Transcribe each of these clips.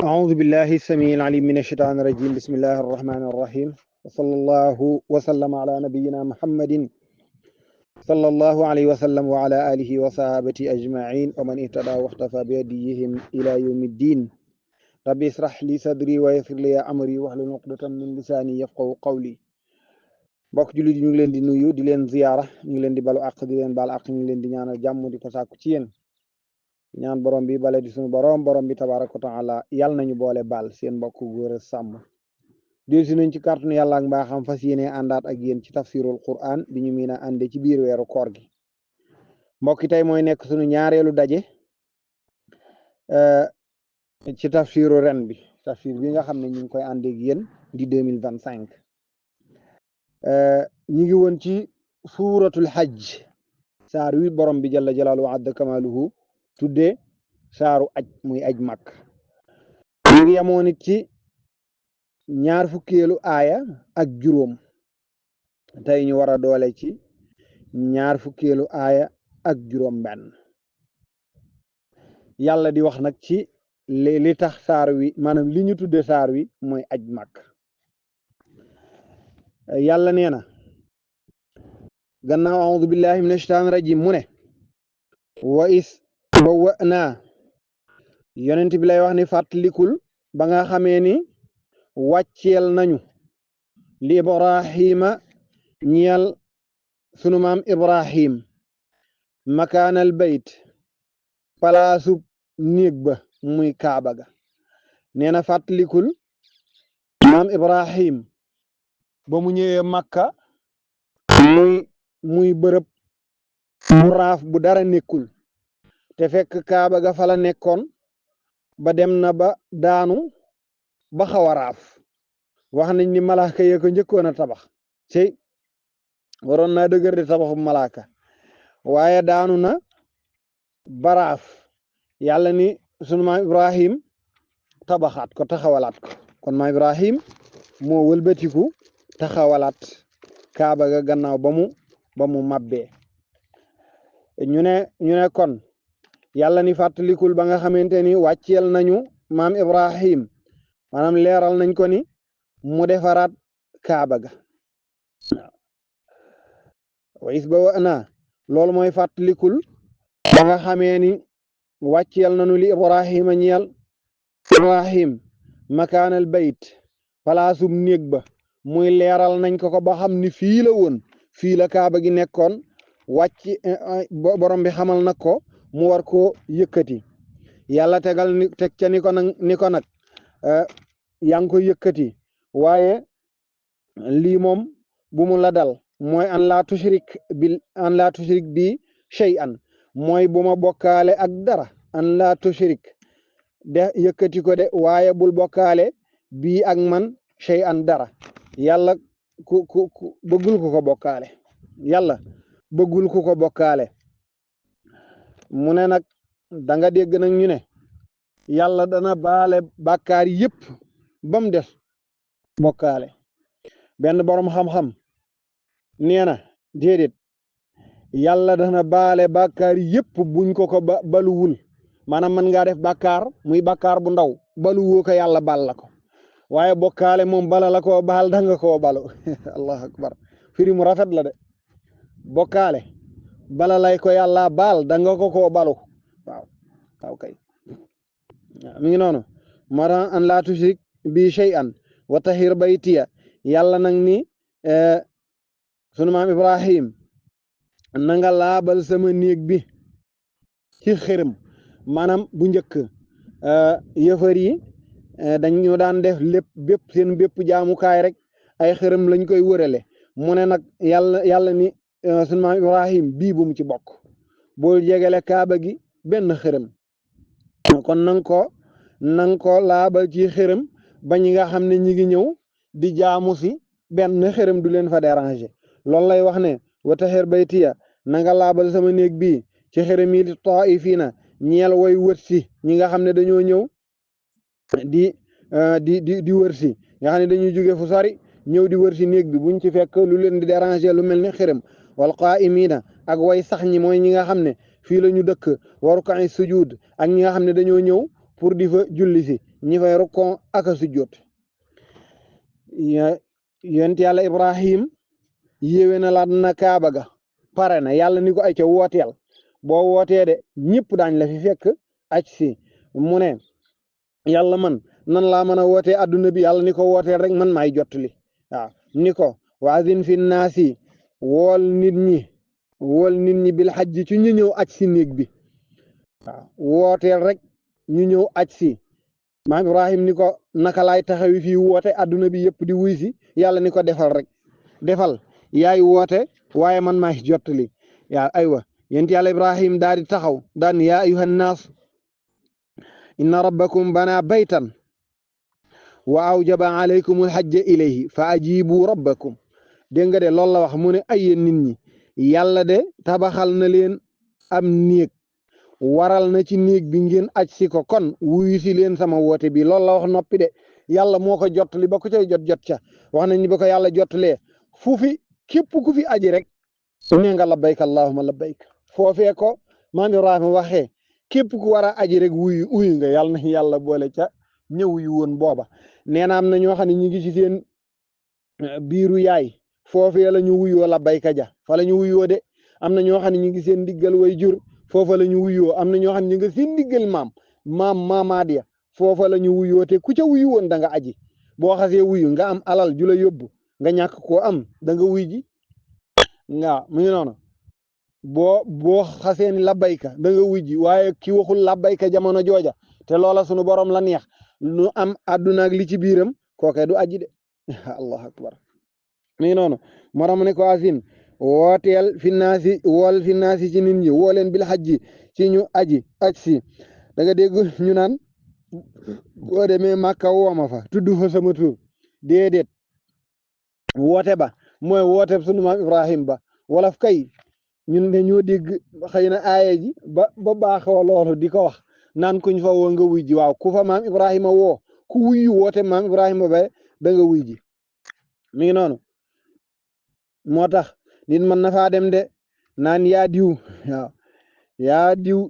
أعوذ بالله السميع العليم من الشيطان الرجيم بسم الله الرحمن الرحيم وصلى الله وسلم على نبينا محمد صلى الله عليه وسلم وعلى آله وصحابته أجمعين ومن اهتدى واختفى بهديهم إلى يوم الدين ربي اشرح لي صدري ويسر لي أمري واحلل عقدة من لساني يفقهوا قولي mbokk jullit ñu ngi leen di nuyu di leen ziyaara ñu ngi leen di balu àq di leen baal àq ñu ngi leen di ñaanal jàmm di ko sàkku ci yéen ñaan borom bi bale di suñu borom bi tabaaraka wa taala yàlla nañu boole baal seen mbokk góor a sàmm dellusi nañ ci kàttanu yàlla ak mbaaxam fas yéene àndaat ak yéen ci tafsirul quran bi ñu miin a ànde ci biir weeru koor gi mbokki tey mooy nekk suñu ñaareelu daje ci tafsiru ren bi tafsir bi nga xam ne ñu ngi koy ànde ak yéen di 2025 ñu ngi woon ci suuratul hajj saar wi borom bi jalla jalaaluhu wa azza kamaaluhu tudde saaru aj muy aj màkk ñu ngi yemoon it ci ñaar fukkeelu aaya ak juróom tey ñu war a doole ci ñaar fukkeelu aaya ak juróom benn yàlla di wax nag ci li tax saar wi maanaam li ñu tudde saar wi mooy aj màkk yàlla nee na gannaaw a'uudu billahi min ashaytaani rajim mu ne wa is bawwa'naa yonent bi lay wax ni fàttalikul ba nga xamee ni wàcceel nañu li ibrahima ñeel sunu maam ibrahim makaanal bayt palaasub néeg ba muy kaaba ga nee na fàttalikul maam ibrahim ba mu ñëwee makka muy bërëb mu raaf bu dara nekkul te fekk kaaba ga fa la nekkoon ba dem na ba daanu ba xaw a raaf wax nañ ni malaaka yee ko njëkkoon a tabax ci waroon naa dëgër di tabaxu malaaka waaye daanu na ba raaf yàlla ni sunu maam ibrahim tabaxaat ko taxawalaat ko kon maam ibrahim moo wëlbatiku taxawalaat kaaba ga gannaaw ba mu mabbee ñu ne kon yàlla ni fàttalikul ba nga xamante ni wàcceel nañu maam ibrahim maanaam leeral nañ ko ni mu defaraat kaaba ga wa is ba wa naa loolu mooy fàttalikul ba nga xamee ni wàcceel nañu li ibrahima ñeel ibrahim makaanal bayt palaasum néeg ba muy leeral nañ ko ba xam ni fii la woon fii la kaaba gi nekkoon wàcc borom bi xamal nag ko mu war koo yëkkati yàlla tegal ni teg ca ni ko nag yaa ngi koy yëkkati waaye lii moom bu mu la dal mooy an laa tushrik bi shay'an mooy bu ma bokkaale ak dara an laa tushrik de yëkkati ko de waaye bul bokkaale bii ak man shay'an dara yàlla ku bëggul ko bokkaale yàlla bëggul ko bokkaale mu ne nag da nga dégg nag ñu ne yàlla dana baale bàkkaar yëpp ba mu des bokkaale benn borom xam-xam nee na déedéet yàlla dana baale bàkkaar yëpp buñ ko baluwul maanaam mën ngaa def bàkkaar muy bàkkaar bu ndaw baluwoo ko yàlla bal la ko waaye bokkaale moom bala la koo baal danga koo balu allahu akbar firi mu rafet la de bokkaale bala lay ko yàlla baal danga ko koo balu waaw kay mi ngi noonu moo tax an laa tushrik bi shay'an wa tahir baytiya yàlla nag ni sunu maam ibrahim na nga laabal sama néeg bi ci xërëm maanaam bu njëkk yëfër yi dañu daan def lépp seen bépp jaamukaay rek ay xërëm lañ koy wërale mu ne nag yàlla ni sunu maam ibrahim bii bu mu ci bokk boo jegele kaaba gi benn xërëm kon nang ko laabal ci xërëm ba ñi nga xam ne ñi ngi ñëw di jaamu si benn xërëm du leen fa déranger loolu lay wax ne wa tahir baytiya na nga laabal sama néeg bii ci xërëm yi taa'ifiina ñeel way wër si ñi nga xam ne dañoo ñëw di wër si nga xam ne dañuy jóge fu sori ñëw di wër si néeg bi buñ ci fekk lu leen di déranger lu mel ni xërëm wal qaa'imiina ak way sax ñi mooy ñi nga xam ne fii la ñu dëkk waru kaay sujud ak ñi nga xam ne dañoo ñëw pour di fa julli si ñi fay rukkon ak a sujjoot yonent yàlla Ibrahim yéwé na laat na kaaba ga pare na yàlla ni ko ay ca wooteel boo wootee de ñëpp daañ la fi fekk aj si mu ne yàlla man nan laa mën a wootee adduna bi yàlla ni ko wooteel rek man maay jottali waaw ni ko waazin fi naasi wool nit ñi bil xajji ci ñu ñëw aj si néeg bi waaw wooteel rek ñu ñëw aj si maam Ibrahim ni ko naka laay taxawi fii woote adduna bi yëpp di wuy si yàlla ni ko defal rek defal yaay woote waaye man maay jottali yaa aywa yent yàlla Ibrahim daal di taxaw daan yaa ayuhan naas inna rabbakum bana baytan wa awjaba alaykum alhajja ilayhi fa ajibu rabbakum dégg nga de loolu la wax mu ne ay yéen nit ñi yàlla de tabaxal na leen am néeg waral na ci néeg bi ngeen aj si ko kon wuyu si leen sama woote bi loolu la wax noppi de yàlla moo ko jottali ba ko cay jot ca wax nañ ni ba ko yàlla jottalee fu fi képp ku fi aji rek nee nga labbayka allahumma labbayka foofee ko maam Ibrahima waxee képp ku war a aji rek wuyu nga yàlla na yàlla boole ca ñëw yu woon booba nee na am na ñoo xam ne ñu ngi ci seen biiru yaay foofee la ñu wuyoo labbayka ja fa la ñu wuyoo de am na ñoo xam ne ñu ngi seen diggal way jur foofa la ñu wuyoo am na ñoo xam ne ñu ngi seen diggal maamaat ya foofa la ñu wuyoo te ku ca wuyu woon da nga aji boo xasee wuyu nga am alal ju la yóbbu nga ñàkk koo am da nga wuy ji nga mu ngi noonu boo xasee ni labbayka da nga wuy ji waaye ki waxul labbayka jamono jooja te loola sunu borom la neex nu am àdduna ak li ci biiram kooke du aji de allahu akbar mi ngi noonu moo tax mu ne ko asin wooteel finnaasi wool finnaasi ci nit ñi woo leen bil xajji ci ñu aji aj si da nga dégg ñu naan boo demee Màkka wooma fa tudd fa sama tur déedéet woote ba mooy woote sunu maam Ibrahim ba wolof kay ñun de ñoo dégg xëy na aaya ji ba baaxoo loolu di ko wax naan kuñ fa woo nga wuy ji waaw ku fa maam Ibrahima woo ku wuyu woote maam Ibrahima ba da nga wuy ji mi ngi noonu moo tax nit mën na faa dem de naan yaa diw waaw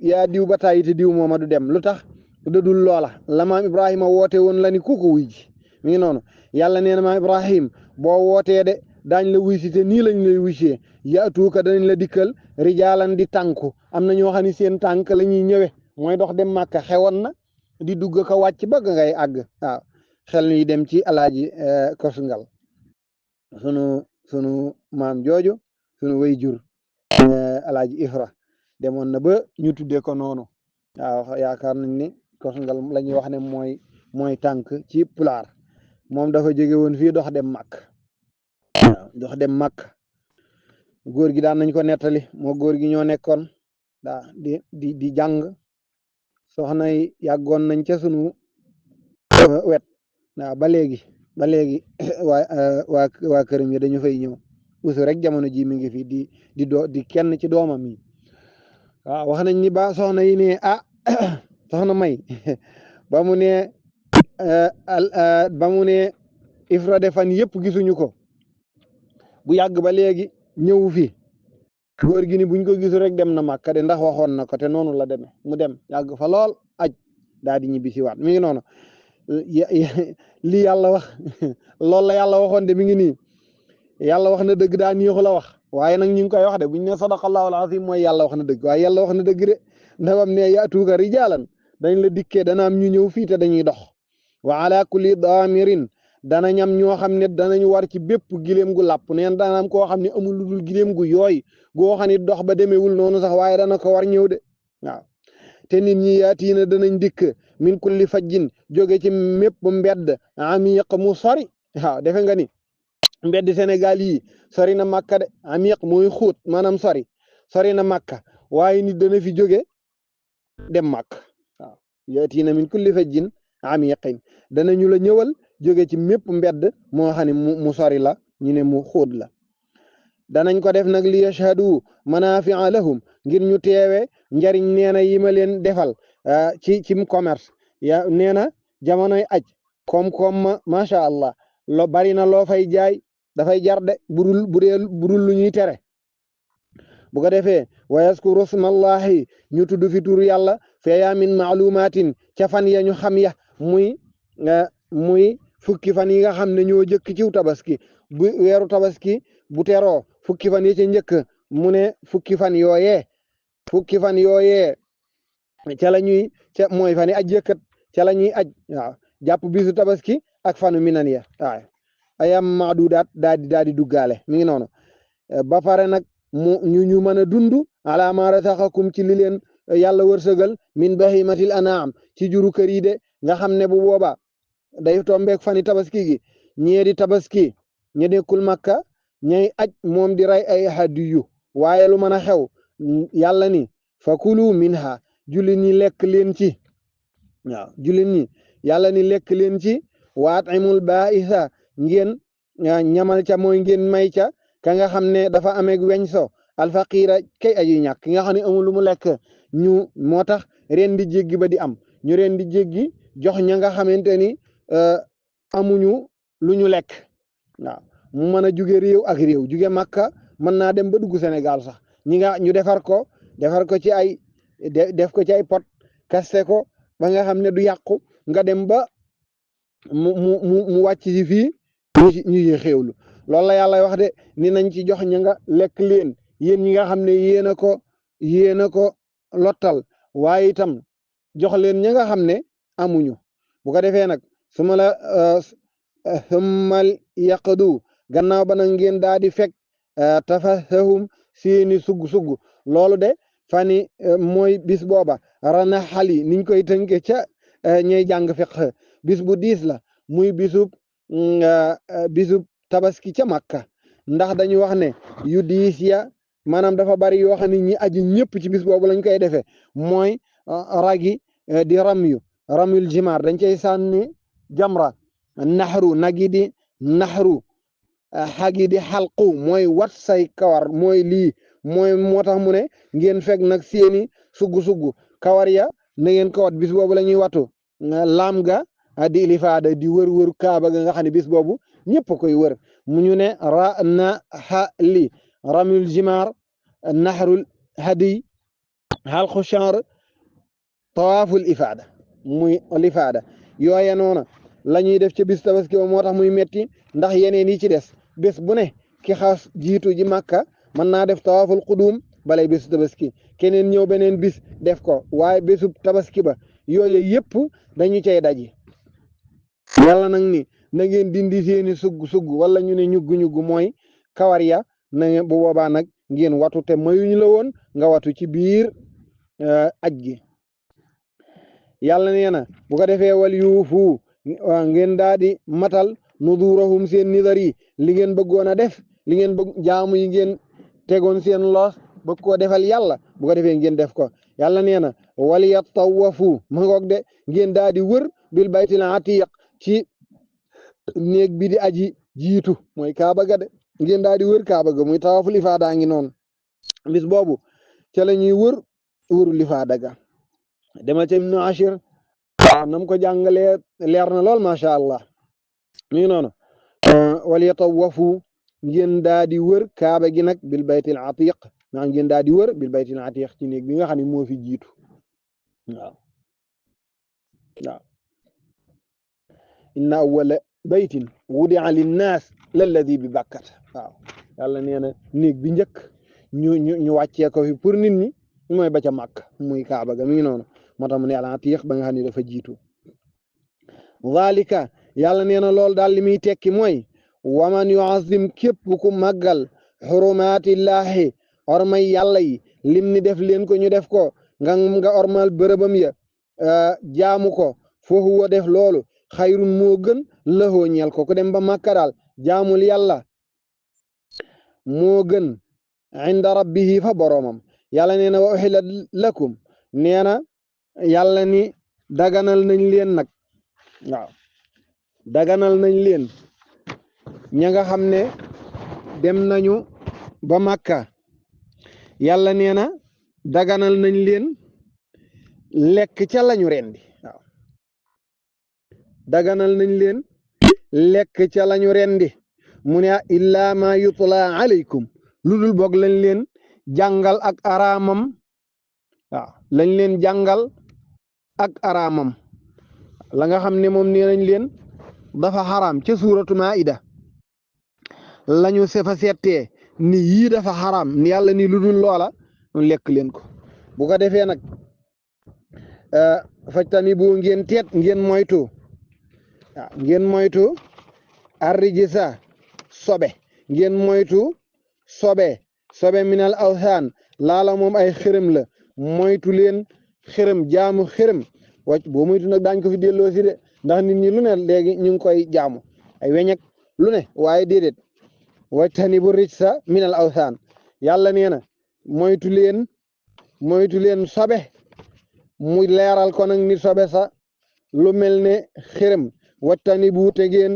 yaa diw ba tàyyi te diw mooma du dem lu tax dudul loola la maam Ibrahima woote woon la ni ku ko wuy ji mi ngi noonu yàlla nee na maam Ibrahim boo wootee de daañ la wuy si te nii lañ lay wuysee yaatuuka danañ la dikkal rijaalan di tànku am na ñoo xam ne seen tànk la ñuy ñëwe mooy dox dem Màkka xewoon na di dugg ko wàcc bëgg ngay àgg waaw xel ñuy dem ci alaaji Kosngal sunu maam jooju sunu way jur alaaji Ifra demoon na ba ñu tuddee ko noonu waaw yaakaar nañ ne Kosngal la ñuy wax ne mooy tànk ci pulaar moom dafa jóge woon fii dox dem Màkk waaw dox dem Màkk góor gi daan nañ ko nettali moo góor gi ñoo nekkoon daa di jàng soxna yi yàggoon nañ ca sunu wet waaw ba léegi waa këram yi dañu fay ñëw usu rek jamono ji mi ngi fi di kenn ci doomam yi waaw wax nañ ni ba soxna yi ne soxna May ba mu ne Ifra de fan yëpp gisuñu ko bu yàgg ba léegi ñëw fi góor gi ni buñ ko gisu rek dem na Màkka de ndax waxoon na ko te noonu la demee mu dem yàgg fa lool aj daal di ñibbi si waat mi ngi noonu lii yàlla wax loolu la yàlla waxoon de mi ngi nii yàlla wax na dëgg daa neexu la wax waaye nag ñu ngi koy wax de buñ ne sadaqallahu al-azim mooy yàlla wax na dëgg waaye yàlla wax na dëgg de ndawam ne yaatuuka rijaalan dañ la dikkee dana am ñu ñëw fii te dañuy dox wa ala kulli daamirin dana ñam ñoo xam ne danañ war ci bépp gileem gu làpp neen dana am koo xam ne amul lu dul gileem gu yooy goo xam ne dox ba demeewul noonu sax waaye dana ko war ñëw de waaw te nit ñi yaatiina danañ dikk min kulli fajjin jóge ci mépp mbedd amiq mu sori waaw defe nga ni mbedd Sénégal yi sori na Màkka de amiq mooy xóot maanaam sori na Màkka waaye nit dana fi jóge dem Màkka waaw yaatiina min kulli fajjin amiqin danañu la ñëwal jóge ci mépp mbedd moo xam ne mu sori la ñu ne mu xóot la danañ ko def nag li yashhadu manaafi'a lahum ngir ñu teewe njariñ neena yi ma leen defal ci commerce ya neena jamonoy aj koom-koom ma macha allah lo bari na loo fay jaay dafay jar de budul lu ñuy tere bu ko defee wa yaskuru smallahi ñu tudd fi tur yàlla fi ayaamin maalumatin ca fan ya ñu xam ya muy fukki fan yi nga xam ne ñoo jëkk ciw tabaski bu weeru tabaski bu teroo fukki fan yi ca njëkk mu ne fukki fan yooyee ca la ñuy mooy fan yi aj yëkkat ca la ñuy aj waaw jàpp bisu tabaski ak fanu minan ya waaw ayam maadudaat daa di duggaale mi ngi noonu ba pare nag ñu mën a dund ala ma razaqakum ci li leen yàlla wërsëgal min bahimatil anaam ci juru kër yi de nga xam ne bu boobaa day tombeek fani tabaski gi ñee di tabaski ñe nekkul makka ñay aj moom di rey ay hadiyu waaye lu mën a xew yàlla ni fakulu minha jullit ñi lekk leen ci waaw jullit ñi yàlla ni lekk leen ci waat imul baisa ngeen ñamal ca mooy ngeen may ca ka nga xam ne dafa ameeg weñ so alfaqira kay aji ñàkk ki nga xam ne amul lu mu lekk ñu moo tax ren di jéggi ba di am ñu ren di jéggi jox ña nga xamante ni amuñu lu ñu lekk waaw mu mën a juge réew ak réew juge Makka mën naa dem ba dugg Sénégal sax ñu defar ko ci ay def ko ci ay pot kaste ko ba nga xam ne du yàqu nga dem ba mu wàcc ci fii ñu xéewlu loolu la yàlla wax de ni nañ ci jox ña nga lekk leen yéen ñi nga xam ne yéen a ko lottal waaye itam jox leen ña nga xam ne amuñu bu ko defee nag summal yaqdu gannaaw ba nag ngeen daa di fekk tafasahum seeni sugg loolu de fani mooy bis booba rana xali niñ koy tënke ca ñay jàng fiqh bis bu diis la muy bisub tabaski ca Makka ndax dañu wax ne yu diis ya maanaam dafa bari yoo xam ne ñi aji ñëpp ci bis boobu lañ koy defee mooy ragi di ramyul jimaar dañ cay sànni jamra naxru nagi di naxru xagi di xalqu mooy wat say kawar mooy lii moo tax mu ne ngeen fekk nag seeni sugg kawar ya na ngeen ko wat bis boobu la ñuy watu laam ga di lifaada di wër kaaba ga nga xam ne bis boobu ñëpp koy wër mu ñu ne na li ramul jimaar naxrul hadiy xalqu chanre tawaaful ifaada muy lifaada yooye noona la ñuy def ci bis tabaski ba moo tax muy metti ndax yeneen yi ci des bés bu ne ki xas jiitu ji Makka mën naa def tawaaful qudum balay bésu tabaski keneen ñëw beneen bis def ko waaye bésu tabaski ba yooyu yëpp dañu cay daji yàlla nag ni na ngeen dindi seeni sugg wala ñu ne ñugg mooy kawar ya na ngeen bu boobaa nag ngeen watu te mayuñu la woon nga watu ci biir aj gi yàlla nee na bu ko defee wal yuufu ngeen daa di matal nudurahum seen nidar yi li ngeen bëggoon a def li ngeen bëgg jaamu yi ngeen tegoon seen loos bëgg koo defal yàlla bu ko defee ngeen def ko yàlla nee na wal yatawafu ma ngoog de ngeen daa di wër bil baytil atiq ci néeg bi di aji jiitu mooy kaaba ga de ngeen daa di wër kaaba ga muy tawaful ifaada ngi noonu bis boobu ca la ñuy wëru lifaada ga demal ca Ibnu Ashir nam ko jàngalee leer na lool macha allah mi ngi noonu wal yatawafu ngeen daa di wër kaaba gi nag bil baytil atiq maa ngeen daa di wër bil baytil atiq ci néeg bi nga xam ne moo fi jiitu waaw inna awwala baytin wudi'a linnaas lalladi bi bakkata waaw yàlla nee na néeg bi njëkk ñu wàccee ko fi pour nit ñi mooy ba ca Makka muy kaaba ga mi ngi noonu moo tax mu ne al atiq ba nga xam ne dafa jiitu zalika yàlla nee na loolu daal li muy tekki mooy waman yuazim képp ku màggal xurumaatillahi ormay yàlla yi lim ni def leen ko ñu def ko nga ormal bërëbam ya jaamu ko foofu wa def loolu xayrun moo gën lëxoo ñeel ko ku dem ba Makka daal jaamul yàlla moo gën inda rabbihi fa boroomam yàlla nee na wa uxillat lakum nee na yàlla ni daganal nañ leen nag waaw daganal nañ leen ña nga xam ne dem nañu ba Makka yàlla nee na daganal nañ leen lekk ca lañu rendi waaw daganal nañ leen lekk ca lañu rendi mu ne illa ma yutla alaykum lu dul boog lañ leen jàngal ak araamam waaw lañ leen jàngal ak araamam la nga xam ne moom nee nañ leen dafa xaraam ca suuratu Maa'ida lañu sefa settee ni yii dafa xaraam ni yàlla ni lu dul loola lekk leen ko bu ko defee nag fajtani bu ngeen teet ngeen moytu ngeen moytu arrijisa sobe ngeen moytu sobe minal awsaan laala moom ay xërëm la moytu leen xërëm jaamu xërëm wàcc boo moytu nag daañ ko fi delloo si de ndax nit ñi lu ne léegi ñu ngi koy jaamu ay weñak lu ne waaye déedéet wajtani bu rijsa minal awsaan yàlla nee na moytu leen sobe mu leeral ko nag ni sobe sa lu mel ne xërëm wajtani bu te ngeen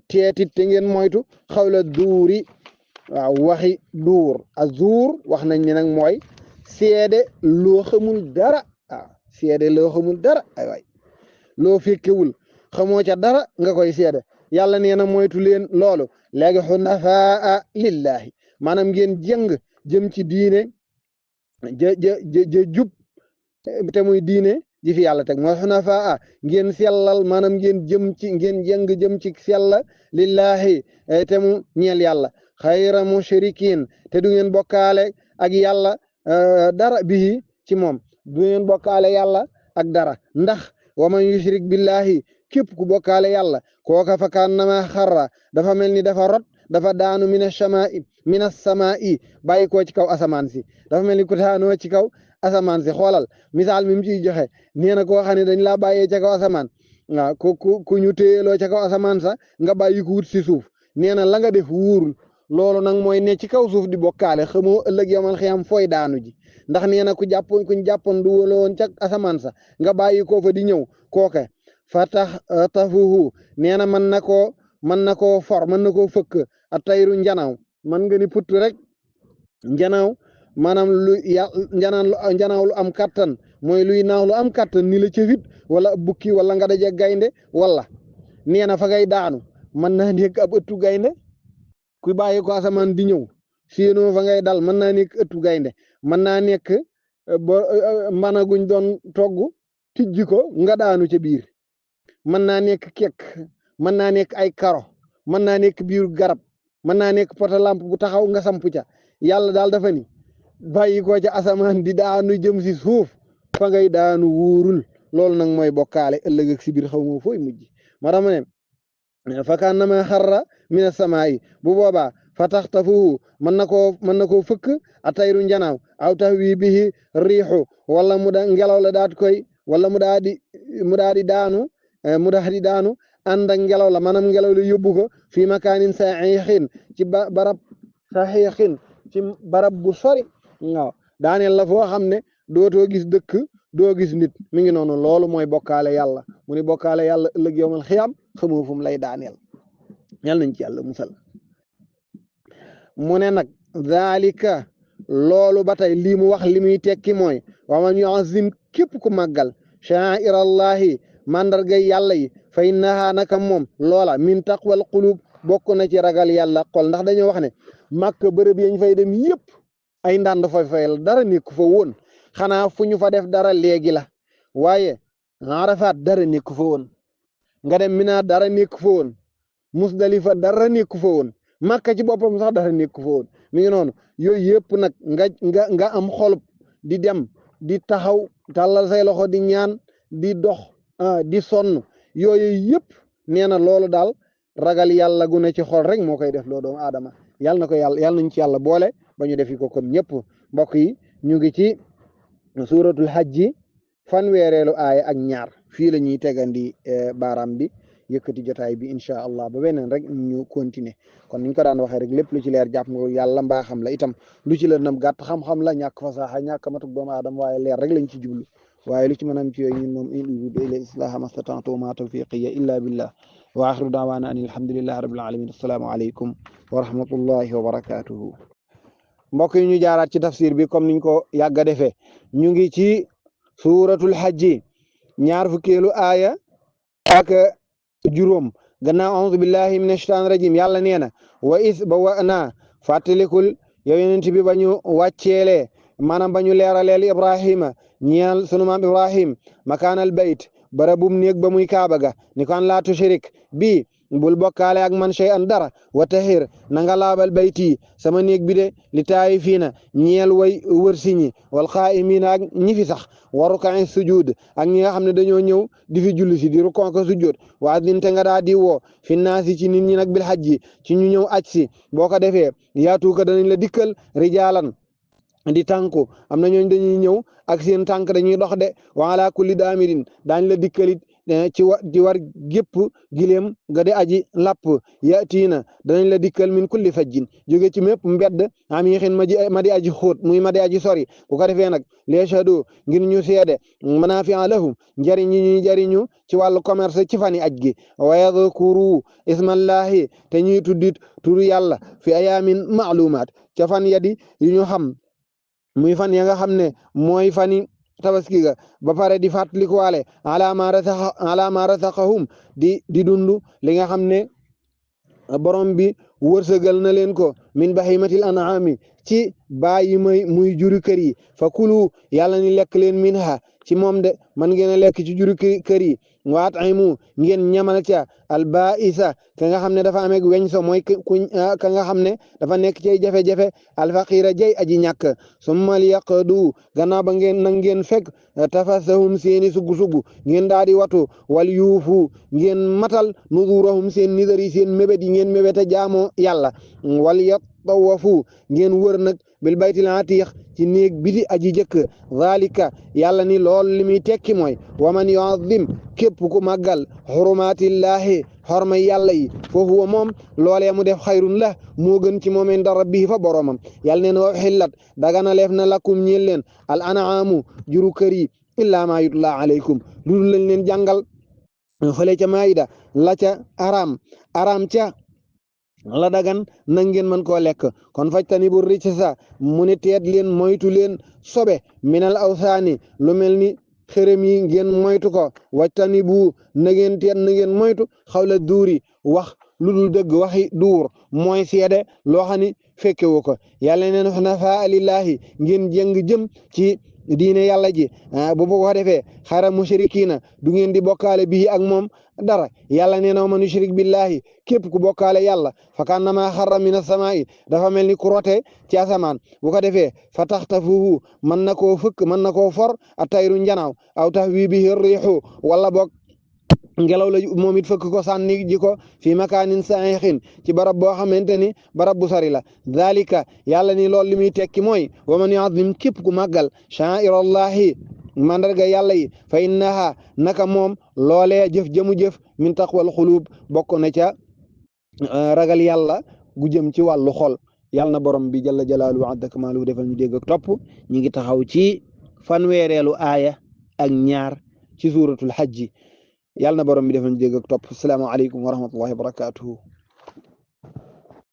teetit te ngeen moytu xawla duuri waaw waxi duur a zuur wax nañ ne nag mooy seede loo xamul dara seede loo xamul dara ay waay loo fekkewul xamoo ca dara nga koy seede yàlla nee na moytu leen loolu léegi xunafaa lillahi maanaam ngeen jëng jëm ci diine jub te muy diine ji fi yàlla teg mooy xunafaa ngeen sellal maanaam ngeen jëng jëm ci sella lillahi te mu ñeel yàlla xayra mushrikin te du ngeen bokkaale ak yàlla dara bii ci moom du ngeen bokkaale yàlla ak dara ndax wa man yushrik billahi képp ku bokkaale yàlla kooka fa kaannama xarra dafa mel ni dafa rot dafa daanu mina samaa'i bàyyi koo ci kaw asamaan si dafa mel ni ku daanoo ci kaw asamaan si xoolal misaal mi mu ciy joxe nee na koo xam ne dañ laa bàyyee ca kaw asamaan waaw ku ñu téyeloo ca kaw asamaan sa nga bàyyi ko wut si suuf nee na la nga def wuurul loolu nag mooy ne ci kaw suuf di bokkaale xamoo ëllëg yomal xiyam fooy daanu ji ndax nee na kuñ jàppoon du waloon ca asamaan sa nga bàyyi ko fa di ñëw kooke fa tafuhu nee na mën na koo for mën na koo fëkk a tayru njanaaw man nga ni put rek njanaaw maanaam njanaaw lu am kattan mooy luy naaw lu am kattan ni la cëfit wala bukki wala nga daje gaynde wala nee na fa ngay daanu mën naa nekk ab ëttu gaynde ku bàyyi ko asamaan di ñëw séenoo fa ngay dal mën naa nekk ëttu gaynde mën naa nekk mbana guñ doon togg tijji ko nga daanu ca biir mën naa nekk kekk mën naa nekk ay karo mën naa nekk biiru garab mën naa nekk poto lampe bu taxaw nga samp ca yàlla daal dafa ni bàyyi ko ca asamaan di daanu jëm si suuf fa ngay daanu wuurul loolu nag mooy bokkaale ëllëg ak si biir xaw ma fooy mujj ma dama ne fa kaannama xarra mina samaa'i bu boobaa fa taxtafuhu mën na koo fëkk a tayru njanaaw aw tahwi bihi riixu wala ngelaw la daat koy wala mu daa di daanu ànd ak ngelaw la maanaam ngelaw la yóbbu ko fii makaanin saxiixin ci barab saxiixin ci barab bu sori waaw daaneel la foo xam ne dootoo gis dëkk doo gis nit mi ngi noonu loolu mooy bokkaale yàlla mu ni bokkaale yàlla ëllëg yowmal xiyam xamoo fu mu lay daaneel yàlla nañ ci yàlla musal mu ne nag zalika loolu ba tey lii mu wax li muy tekki mooy wa man yuazim képp ku màggal sha'irallahi mandargay yàlla yi fa innaha naka moom loola min taqwal qulub bokk na ci ragal yàlla xol ndax dañoo wax ne màkk bërëb yañ fay dem yëpp ay ndànd fay la dara nekku fa woon xanaa fu ñu fa def dara léegi la waaye Arafat dara nekku fa woon nga dem Mina dara nekku fa woon Musdalifa dara nekku fa woon Makka ci boppam sax dara nekku fa woon mi ngi noonu yooyu yëpp nag nga am xolub di dem di taxaw tàllal say loxo di ñaan di dox di sonn yooyu yëpp nee na loolu daal ragal yàlla gu ne ci xol rek moo koy def loo doomu aadama yàlla nañ ci yàlla boole ba ñu defi ko comme ñëpp mbokk yi ñu ngi ci suuratul hajji fanweereelu aaya ak ñaar fii la ñuy tegandi baaraam bi yëkkati jotaay bi incha allah ba beneen rek ñu continuer kon niñ ko daan waxee rek lépp lu ci leer jàpp nga yàlla mbaaxam la itam lu ci leer nam gàtt xam-xam la ñàkk fasaaxa ñàkk matuk doomu aadama waaye leer rek lañ ci jublu waaye lu ci mën am ci yooyu ñun moom in uriidu illa islaaha mastata'tu wa ma tawfiqiya illa billah wa axiru daawaana an alhamdulillahi rabbil alamin assalaamu aleykum wa rahmatullahi wa barakatuhu mbokk yi ñu jaaraat ci tafsir bi comme niñ ko yàgg a defee ñu ngi ci suuratul hajji ñaar fukkeelu aaya ak juróom gannaaw a'uudu billahi minash shaytaanir rajiim yàlla nee na wa is ba wa naa fàttalikul yow yonent bi ba ñu wàcceelee maanaam ba ñu leeraleel Ibrahima ñeel sunu maam Ibrahim makaanal bayt barabum néeg ba muy kaaba ga ni ko an laa tushrik bi bul bokkaale ak man shay an dara wa tahir na nga laabal bayti sama néeg bi de li taayifiina ñeel way wër si ñi wal xaa'imiina ak ñi fi sax wa ruka'i sujud ak ñi nga xam ne dañoo ñëw di fi julli si di rukon ko sujud wa adinte nga daa di woo fi naasi ci nit ñi nag bil hajji ci ñu ñëw aj si boo ko defee yaatuuka danañ la dikkal rijaalan di tànku am na ñooñ dañuy ñëw ak seen tànk dañuy dox de wa ala kulli daamirin daañ la dikkalit di war gépp gileem ga di aji lapp yatiina danañ la dikkal min kulli fajjin jóge ci mépp mbedd amiixin ma di aji xóot muy ma di aji sori ku ko defee nag les shado ngir ñu seede manaafi'a lahum njariñ ñi ñuy jariñu ci wàllu commerce ci fani aj gi wa yadkuru ismallahi te ñuy tuddit turu yàlla fi ayaamin maalumaat ca fan yadi yu ñu xam muy fan ya nga xam ne mooy fani tabaski ga ba pare di fàttalikuwaale ala ma razaqahum di dund li nga xam ne borom bi wërsëgal na leen ko min bahimatil an'ami ci bàyyi muy juri kër yi fa kulu yàlla ni lekk leen minha ci moom de man ngeen a lekk ci juri kër yi waat aymu ngeen ñamal ca albaisa ka nga xam ne dafa ameeg weñ so mooy ka nga xam ne dafa nekk ci jafe-jafe alfaqira jay aji ñàkk summa liyaqdu gannaaw ba ngeen fekk tafasahum seeni sugu ngeen daal di watu wal yuufu ngeen matal nuzurahum seen nidar yi seen mébét yi ngeen mébét a jaamoo yàlla wal yatawafu ngeen wër nag bil baytil atiq ci néeg bi di aji jëkk zalika yàlla ni lool li muy tekki mooy waman yu'azzim képp ku màggal xurumatillahi xorma yàlla yi foofu wa moom loolee mu def xayrun la moo gën ci moom inda rabbihi fa boromam yàlla neen wa xillat dagana leef na lakum ñeel leen al an'aamu juru kër yi illaa ma yutla alaykum loolu lañ leen jàngal fële ca maayida la ca aram ca la dagan na ngeen mën koo lekk kon fajtani bu rijsa mu ne teet leen moytu leen sobe minal awsaani lu mel ni xërëm yi ngeen moytu ko wajtani bu na ngeen teet na ngeen moytu xawla duuri wax lu dul dëgg waxi duur mooy seede loo xam ne fekke wu ko yàlla neen xunafaa lillahi ngeen jëng jëm ci diine yàlla ji bu ko defee xara mushrikiina du ngeen di bokkaale bii ak moom dara yàlla nee na man yushrik billahi képp ku bokkaale yàlla fa kannama xarra min as-samaa'i dafa mel ni ku rote ci asamaan bu ko defee fa taxtafuhu mën na koo fëkk mën na koo for a tayru njanaaw aw tahwi bihi riihu wala boog ngelaw la moom it fëkk ko sànni ji ko fi makaanin saxiixin ci barab boo xamante ni barab bu sori la dalika yàlla ni loolu li muy tekki mooy wa man yu'azzim képp ku màggal sha'irallahi mandarga yàlla yi fa innaha naka moom loolee jëf jëmu jëf min taqwal xulub bokk na ca ragal yàlla gu jëm ci wàllu xol yàlla na borom bi jalla jalaaluhu azza kamaaluhu defal ñu dégg ak topp ñi ngi taxaw ci fanweereelu aaya ak ñaar ci suuratul hajji yàlla na borom bi defal ñu dégg ak topp assalaamu aleykum wa rahmatullahi wa barakatuhu